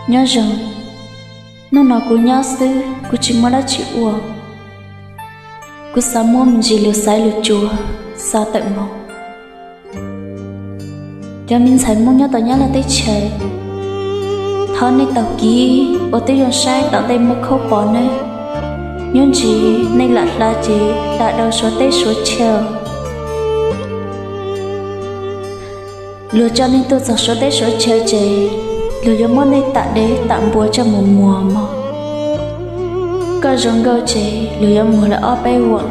Nyob zoo, hnub no kuv nyob xwb, kuv tsis muaj dab tsi ua. Kuv xav muab me ntsis lus xaiv lus tsuav xa tawm mus rau me ntxhais Hmoob nyob tom Nyab Laj teb chaws. Thov nej taug kev ua tib zoo saib tom ntej muaj khaub pom nawb. Nyob ntsis nej lam hla ces hla rau Suav teb Suav chaw. Luag coj nej tuaj txog Suav teb Suav chaw ces luag yuav muab nej tam dev tam npua coj mus muag mog. Koj zoo nkauj ces luag yuav muag lawv ob peb vuam,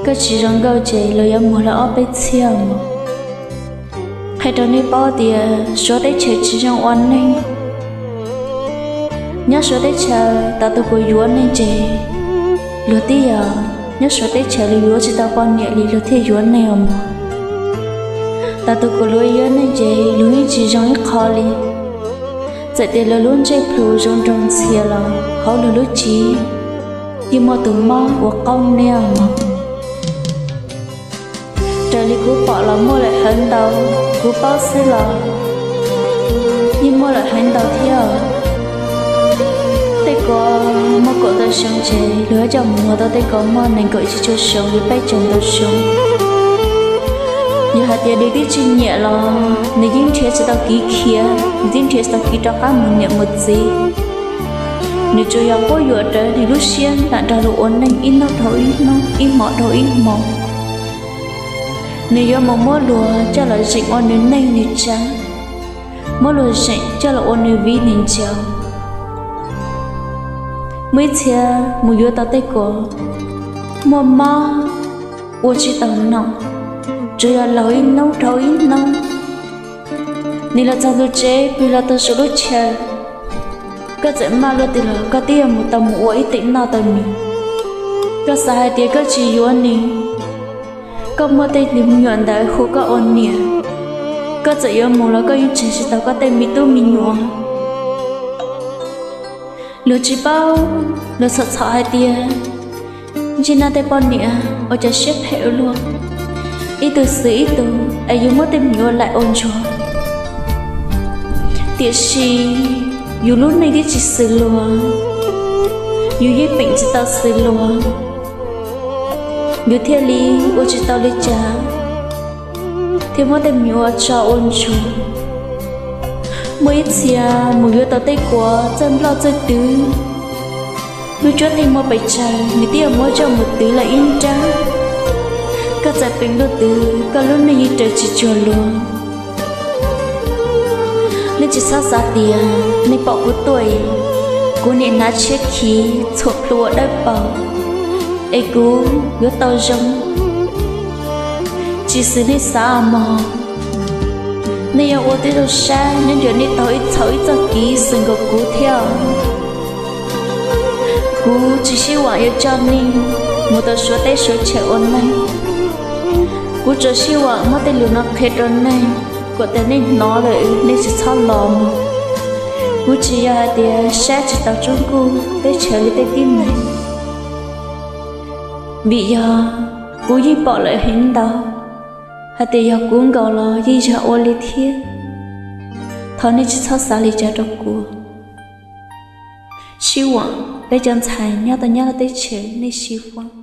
koj tsis zoo nkauj ces luag yuav muag lawv ob peb txhiab mog. Qhia rau nej paub tias Suav teb chaws tsis zoo ua neeg. Nyob Suav teb chaws, tam tus kuv yuav nej ces luag tib yam, nyob Suav teb chaws luag yuav tsis tau poj niam li luag thiaj yuav nej os mog. Tam tus kuv luav yuav nej ces luag yeej tsis zoo ib qho li. Txawm tias luag lub ntsej plhu zoo nraug ntxhias los hauv luag lub cev yeej muaj tus mob ua qaub niab mog. Raws li kuv pom los muaj lawm heev ntau, kuv paub xwb los yeej muaj lawm heev ntau thiab. Tej ko muaj kaum ntau xyoo ces luag yuav coj mus muag tau tej ko muaj nees nkaum tsib caug xyoo li peb caug ntau xyoo. Yog hais tias nws twb tsis nyiam los nws yeej nrhiav tsis tau kev khiav, nws twb nrhiav tsis tau kev rov qab mus niam mus txiv. Nws tsuas yog quab yuam rawv nws lub siab lam nrog luag ua neej ib hnub dhau ib hnub, ib hmo dhau ib hmo. Nws yuav mus muab luag coj los zeem ua nws neej nws tsav, muab luag zeem coj los ua nws viv nws ncaus. Muaj ib txhia mus yuav tau tej ko muaj mob ua tsis tau nom, tsuas yog laug ib hnub dhau ib hnub. Nws los txog ntug tsev, pw los tau saum lub chaw, koj txawm maj luaj twg los koj twb yuav mus tau mus ua ib teem noj tau nws. Koj xav hais tias koj tsis yuav nws, koj muaj tej me nyuam ntawd hu koj ua niam, koj txawm yuav mus los koj yeej tseg tsis tau koj tej me tub me nyuam. Luag tsis paub, luag txhom txhom hais tias ntsej nab tej poj niam ua cas siab phem ua luaj, ib tug xwm ib tug es yus muab tej me nyuam ua laim ua ntsuag. Tiam sis yus lub neej twb tsis xws luag, yus yeej peem tsis tau xws luag, yus thiaj li ua tsis tau li cas, thiaj muab tej me nyuam ua tso ua ntsuag. Muaj ib txhia mus yuav tau tej kua txawj nploj txawj twv, lub cuab theej muaj pes tsawg nws twb yuav muab coj mus twv lawm ib nrab. Koj txawm peem luaj twg koj lub neej yeej raws tsis cuag luag. Nej tsis txhob xav tias nej pom kuv tuaj, kuv niam hnav tshiab khiv txhuam plhu ua dawb paug es kuv yuav tau zoo. Tsis xws nej xav mog. Nej yuav ua tib zoo saib nyob ntawm nej taug ib txhau ib txoj kev xwm nkaus kuv thiab. Kuv tsis sib vam yuav coj nej mus tau Suav teb Suav chaw ua neej. Kuv tsuas sib vam muab tej lus no qhia rau nej, kom tias nej hnov lawm nej tsis txhob los mus. Kuv tsis yog hais tias saib tsis taus tsob nkuj teb chaws li tej tib neeg, vim yog kuv yeej pom lawm heev ntau hais tias yog kuv nkaus los yeej yog ua li thiab. Thov nej tsis txhob xav li cas rau kuv. Sib vam peb cov ntxhais nyob tau Nyab Laj teb chaws, nej sib vam.